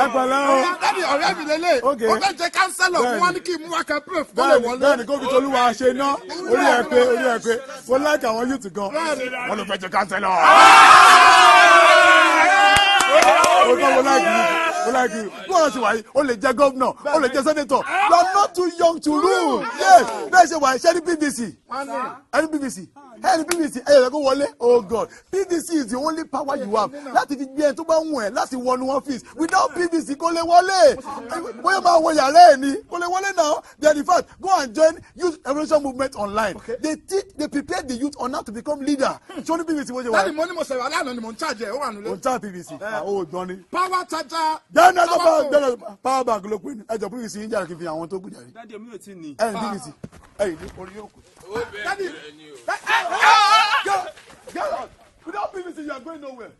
Ẹ pẹ̀lẹ́ o. Daddy, ọ̀rẹ́ mi lélẹ̀. Okay. Ó fẹ́ jẹ councillor, wọ́n ní kí n mú wa kan pray fún kó lè wọlé. Bẹ́ẹ̀ni, kó fi tolúwa ṣe ná. Orí ẹ pé, orí ẹ pé. Mo like àwọn youth gan. Wọ́n ló fẹ́ jẹ councillor. O kọ́, mo like you, mo like you. Bí wọ́n ṣe wà yìí, o lè jẹ gómìnà, o lè jẹ senator. You are not too young to rule. Yes, bẹ́ẹ̀ ṣe wà yìí, ṣé ní PVC? Ẹni PVC, ẹni PVC, ẹ yẹ kó wọlé. Oh God, PVC is the only power you have láti fi gbé ẹni tó bá wù ẹ́ láti wọnú office. Without PVC, kò lè wọlé. Bóyá máa wọ yàrá ẹ̀ ni, kò lè wọlé now. Then, in fact, go and join Youth Revolution Movement online. They teach, they prepare the youth on how to become leader. Ṣé o ní PVC bó ṣe wà Daddy, yìí? mo ní mo sọ̀rọ̀ aláàánú ni mo ń charge ẹ̀, ó wà nílé. O ń tá PVC, àwọn ò gbọ́n ni. Power charger. Jẹ́nu ẹjọ́ power power phone. jẹ́nu power bank ló pè ní ẹjọ́ PVC ń jàre kí n fi àwọn tó kù jàre. Daddy, mi ò tí ní. Ẹ̀yin PVC, ẹ̀yin ní orí yóò kù. Daddy, Get out, get out. Without PVC, you are going nowhere.